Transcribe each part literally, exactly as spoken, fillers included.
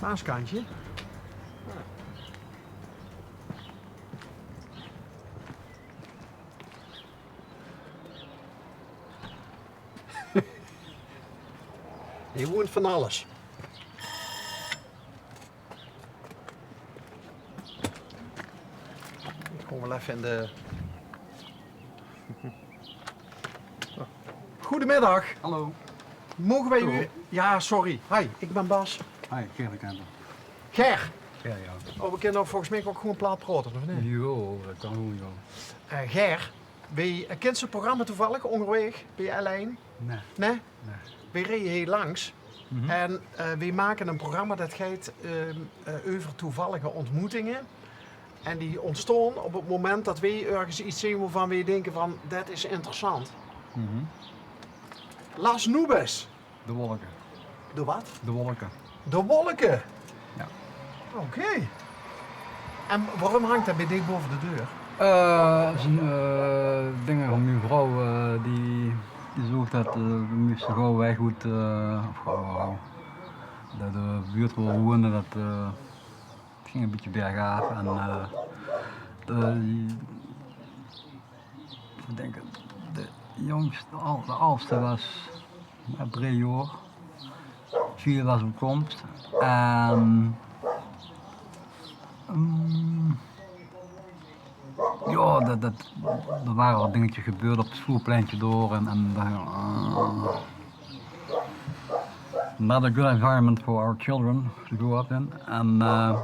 Aaskantje. Hie woont van alles. Ich kóm waal effe in de... Goedemiddag. Hallo. Moge wij u... Ja, sorry. Hi, ik ben Bas. Hi, Ger de Kemper. Ger. Ger, ja. Oh, we kunnen volgens mij ook gewoon plat praten, of niet? Jo, dat kan gewoon, ja. Eh, Ger, wij, eh, kent ze het programma toevallig, Onderweg, bij L één? Nee. Nee? Nee. Wij reden hier langs. Mhm. En, eh, wij maken een programma dat gaat, ehm, eh, over toevallige ontmoetingen. En die ontstaan op het moment dat wij ergens iets zien waarvan wij denken van, dat is interessant. Mhm. Las nubes. De wolken. De wat? De wolken. De wolken? Ja. Oké. En waarom hangt dat bij dich boven de deur? Eh, dat is een, eh, ding van mijn vrouw, eh, die, die zoog dat, eh, we moesten gauw weg uit, eh, of gauw, gauw, gauw. Dat de buurt waar we woonden, dat, eh, het ging een beetje bergaf en, eh, de, ik denk, de jongste, de al-, de oudste was maar drie jaar. Vier was op komst. En, ehm, ja, dat, dat, er waren wat dingetjes gebeurd op het schoolpleintje door en, en daar, eh, not a good environment for our children to grow up in. En, eh,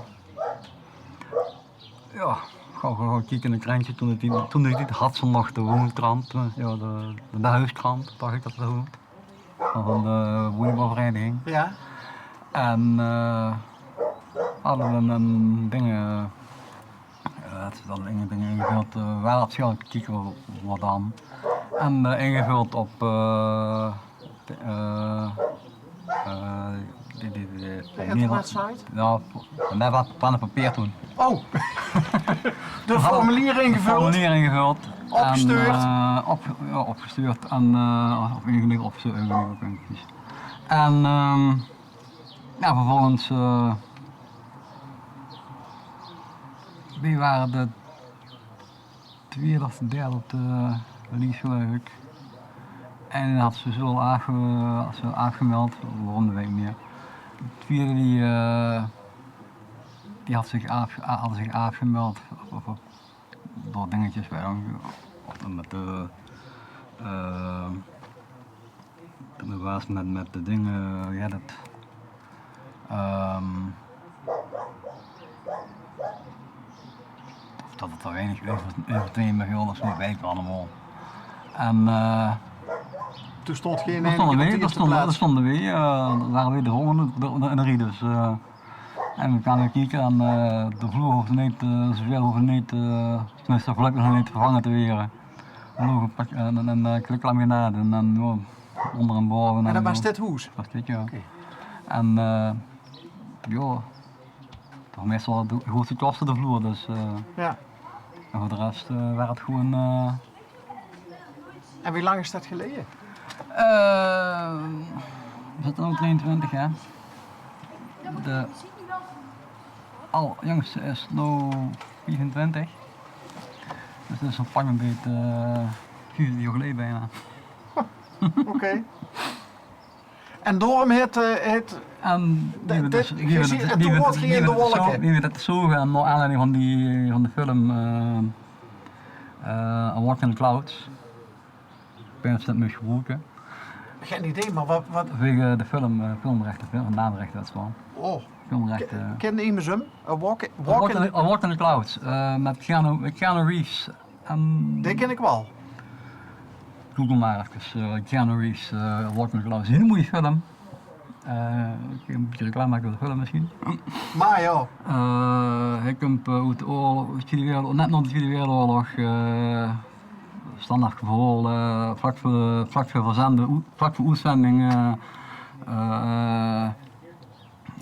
ja, gewoon, gewoon kijken in een krantje. Toen ik die, toen ik die had ze nog de woonkrant, eh, ja, de, de, de huiskrant, dacht ik dat het zo noemt. Van, van de woningbouwvereniging. Ja. En, eh, hadden we een, een ding, eh, eh, het is dan een ding ingevuld, eh, waar het geld kieken wat dan. En, eh, ingevuld op, eh, de, eh, eh, die, die, die, de internetsite? Ja, en dat was van het papier toen. Oh! De formulier ingevuld. Formulier ingevuld. Opgestuurd. En, eh, op-, ja, opgestuurd. En, eh, of ingelicht of zo, ik weet niet precies. En, ehm, ja, vervolgens, eh, die waren de tweede of de derde op de lijst, geloof ik. En die had ze zo al afge-, had ze afgemeld, waarom, dat weet ik niet meer. De tweede die, eh, die had zich af-, had zich afgemeld, of, of, door dingetjes bij hem, of met de, eh, dat was met, met de dingen, ja, dat, ehm, of dat het er weinig over, over te nemen viel, dat is niet, weet ik allemaal. En, eh, toen stond geen... Toen stonden wij, toen stonden, toen stonden wij, eh, waren wij de volgende, de, de, in de rie, dus, eh, en we kwamen kijken en, eh, de vloer hoefde niet, eh, zoveel hoefde niet, eh, tenminste, gelukkig nog niet vervangen te worden. En nog een pak, een, een, een, eh, klik laminaat en dan, ja, onder en boven. En dat was dit hoes? Was dit, ja. Oké. En, eh, ja, toch meestal de grootste kosten de vloer, dus, eh, ja. En voor de rest, eh, werd het gewoon, eh... En wie lang is dat geleden? Eh, we zitten nu op drieëntwintig, hè. De al jongste is nu viefentwintig. Dus dat is een pak een beetje, eh, viefentwintig jaar geleden bijna. Oké. En daarom heet, eh, heet... En die we dus, die we dus, die we dus, die we dus zo, die we dat zo gaan naar aanleiding van die, van de film, eh, eh, A Walk in the Clouds. Ik weet niet of ze dat moest gebruiken. Geen idee, maar wat, wat... Vanwege de film, eh, filmrechten, film, naamrechten, dat is wel. Oh. Filmrechten. Ken, ken iemand hem? A Walk, A Walk in the, A Walk in the Clouds, eh, met Keanu, met Keanu Reeves. En die ken ik wel. Google maar even, eh, Keanu Reeves, eh, A Walk in the Clouds. Een hele mooie film. Eh, ik ga een beetje reclame maken voor de film misschien. Maar ja. Eh, hij komt, eh, uit de oorlog, uit de Tweede Wereldoorlog, net na de Tweede Wereldoorlog, eh, standaard geval, eh, vlak voor, vlak voor verzenden, oe-, vlak voor uitzending, eh, eh, eh,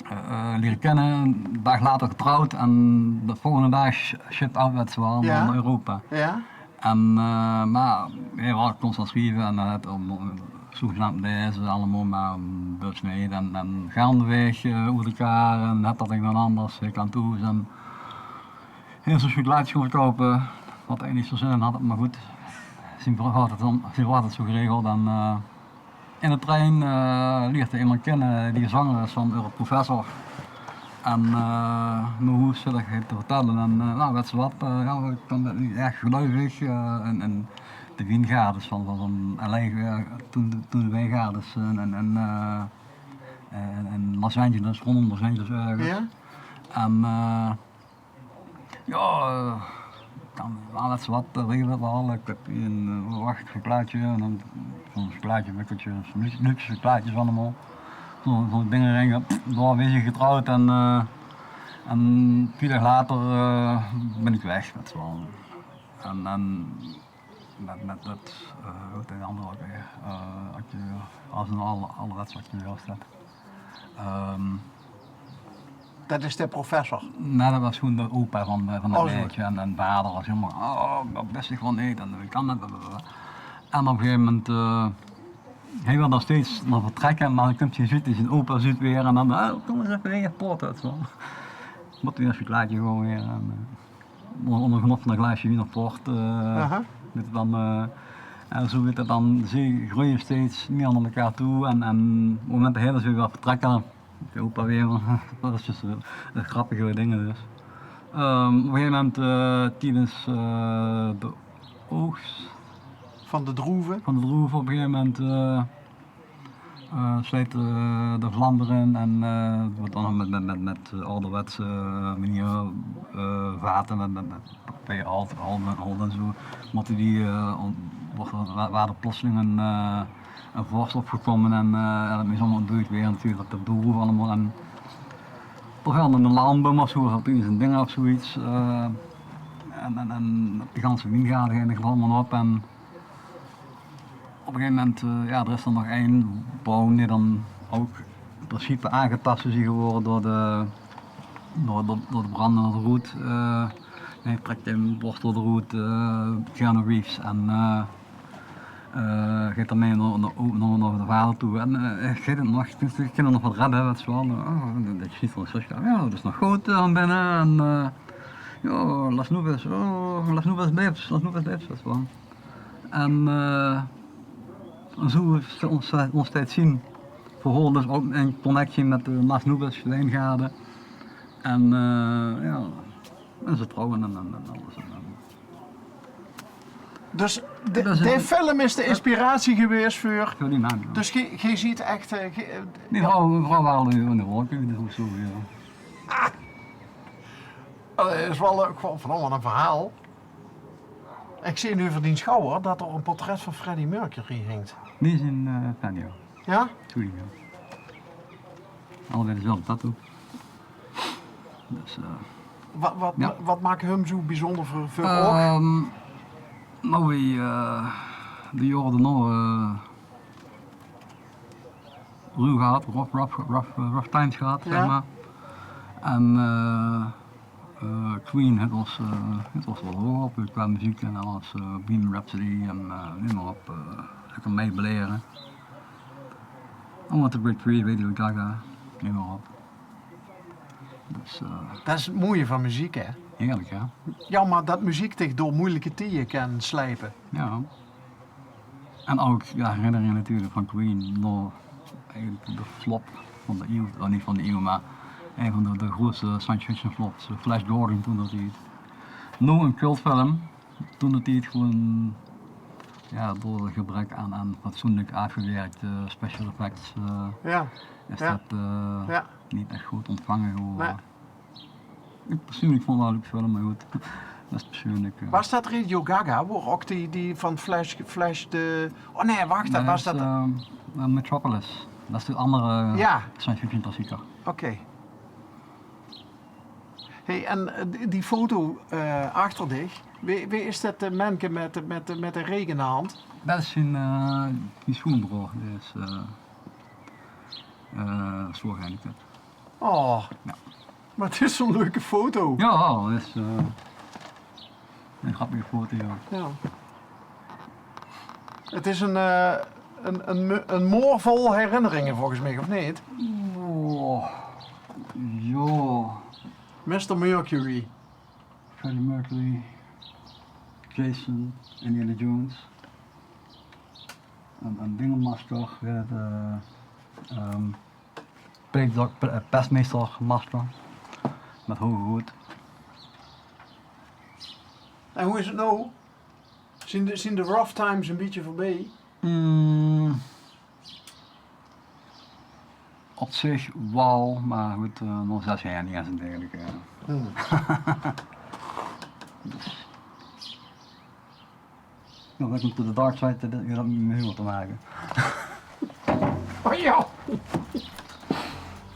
eh, leren kennen, een dag later getrouwd en de volgende dag sh-, shipped afwaarts wel naar Europa. Ja. En, eh, maar hij was constant schrijven en hij had om, om Zoegenaamd deze allemaol, mer, mm, dus neet. En, en gaandeweg, eh, oet elkaar en het dat ik dan anders, ik aan toe. En heel zo'n chocolaatjes gaon verkoupe, wat ik neet zoe zin in had, mer good. Zien vrouw had het dan, zien vrouw had het zoe geregeld. En, eh, in de trein, eh, liert er iemand kinne die zanger is van eure professor. En, eh, noe, hoe zit ik het te vertelle? En, eh, nou, wets te wat, eh, ja, ik bin neet echt geluivig, eh, en, en de wiengaardes van, van, van L A, eh, toen, toen de wiengaardes, eh, en, en, eh, en, en Los Angeles, rondom Los Angeles örges. Ja? En, eh, ja, eh, dan, alles wat, eh, regel het wel. Ik heb hier een, eh, prachtig chocolaatje, en dan zo'n chocolaatje, wikkeltje, zo'n luxe, luxe chocolaatjes allemaol. Zo'n, zo'n ding erin, ja, daar ben je getrouwd en, eh, en vier daag later, eh, bin ik weg, wets te wel. En, en met, met dat, eh, hoe heet die andere ook weer? Eh, acteur, als een al-, allerwets acteur was dat. Ehm, Dat is de professor? Nee, dat was gewoon de opa van, eh, van het meisje. En, en vader was helemaal, oh, dat wist ik gewoon niet. En ik kan dat, blablabla. En op een gegeven moment, eh, hij wil dan steeds nog vertrekken, maar dan komt hij, ziet hij zijn opa, ziet weer. En dan, oh, kom eens even weer, port, dat zo. Moet weer een chocolaatje gewoon weer. En, eh, onder, onder genot van een glaasje wien of port, eh, met dan, eh, en zo weet het dan, ze groeien steeds meer naar elkaar toe. En, en op het moment dat hij dus weer wil vertrekken, de opa weer, dat is dus, eh, een grappige dingen dus. Ehm, op een gegeven moment, eh, tijdens, eh, de oogst van de droeven. Van de droeven op een gegeven moment, eh, eh, sleit, eh, de vlam erin en, eh, wordt dan met, met, met, met, eh, ouderwetse, eh, manier, eh, vaten met, met, met papierhout, hout en, hout en zo. Moeten die, eh, on-, wordt er, wa-, waren er plotseling een, eh, een vorst opgekomen en, eh, ja, dat is allemaal ontdooid weer natuurlijk, dat de droeven allemaal. En er viel een lamp of zo, of een ding of zoiets. Eh, en, en, en de ganse wiengaarde ging er allemaal op en op een gegeven moment, eh, ja, er is dan nog één boom die dan ook in principe aangetast is geworden door de, door, door, door de brandende roet. Eh, hij trekt hem dwars door de roet, eh, Keanu Reeves. En, eh, eh, gaat ermee naar, naar, naar, naar de vader toe. En, eh, hij gaat het nog, ik kan er nog wat redden, weet je wel. Oh, dat is niet van zo. Ja, dat is nog goed, eh, aan binnen. En, eh, ja, las nubes, oh, las nubes babes, las nubes babes, weet je wel. En, eh, en zo is het ons, eh, ons steeds zien. Vervolgens dus ook in connectie met de Las Nubes wijngaarden. En, eh, ja, en ze trouwen en, en, en alles. En, en. Dus de, dat is de een film is de inspiratie geweest voor, voor die naam, ja. Dus ge-, ge ziet echt, eh, ge-, eh, die vrouw, vrouw waren in de wolken, dus ook zo, ja. Ah! Oh, dat is wel leuk, gewoon van een verhaal. Ik zie nu over dien schouder dat er een portret van Freddie Mercury hangt. Die is in, eh, Venlo. Ja? Sorry, ja. Allebei dezelfde tattoo. Dus, eh, wat, wat, ja, wat maakt hem zo bijzonder voor, voor oog? Ehm, nou, wie, eh, de jaren daarna, eh, ruw gehad, rough, rough, rough, eh, rough times gehad, zeg maar. En, eh, eh, Queen, het was, eh, het was wel hoog op qua muziek en alles. Eh, Bohemian Rhapsody en, eh, neem maar op. Eh, lekker meebleren. I Want to Break Free, Lady Gaga, neem maar op. Dus, eh, dat is het mooie van muziek, hè? Heerlijk, ja. Jammer dat muziek dich door moeilijke tijden kan slepen. Ja. En ook, ja, herinneringe natuurlik van Queen, nao eigelik de flop van de iew, oh, neet van de iew, mer ein van de, de groetste science fiction flops, eh, Flash Gordon toen dat hiet. Noe ein cultfilm, toen dat hiet gewoen, ja, door 't gebrek aan, aan fatsoenlik aafgewirkte special effects, eh, is dat, eh, neet ech good ontvange gewore. Nae. Ik persuuenlik vond 't wel leuk film, mer good. Dat is persuuenlik, eh. Was dat Radio Gaga, wo ok die, die van Flash, Flash de, oh nae, wach, dat was dat, eh, Metropolis. Dat is de andere science fiction klassieker. Oké. Hey, en, eh, die, die foto, eh, achter dich, wae, wae is dat, eh, menke met, met, met de reeg in de hand? Dat is zien, eh, zien sjoenbroor. Die is, eh, eh, zwaor gehandicap. Oh. Ja. Mer 't is zoe'n leuke foto. Ja, 't is, eh, ein grappige foto, ja. Ja. 't Is ein, eh, Ein, ein, mu- ein moor vol herinneringe volges mich, of neet? Oh, jao. Mister Mercury. Freddie Mercury, Jason, Indiana Jones. En, en Dingelmaster, eh, eh, ehm, Peet-, Pe- eh, Pestmeester Master. Mit hoge hood. En wie is 't noe? Zien de, zien de rough times ein bietje veurbie? Mm, op zich waal, mer good, eh, nog zes jaor neet ins en dergelikke. Dus. Jao, Welcome to the Dark Side, det haet mit de humor te make. Oh jao!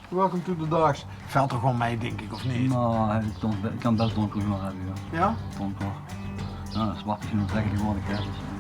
Welcome to the Dark. Velt toch waal mei, dink ich, of neet? Nou, ich kan, ich kan bes donker humor höbbe, jao. Jao? Donker. Jao, zwart is nog zègke die woorde, hè, dus, eh.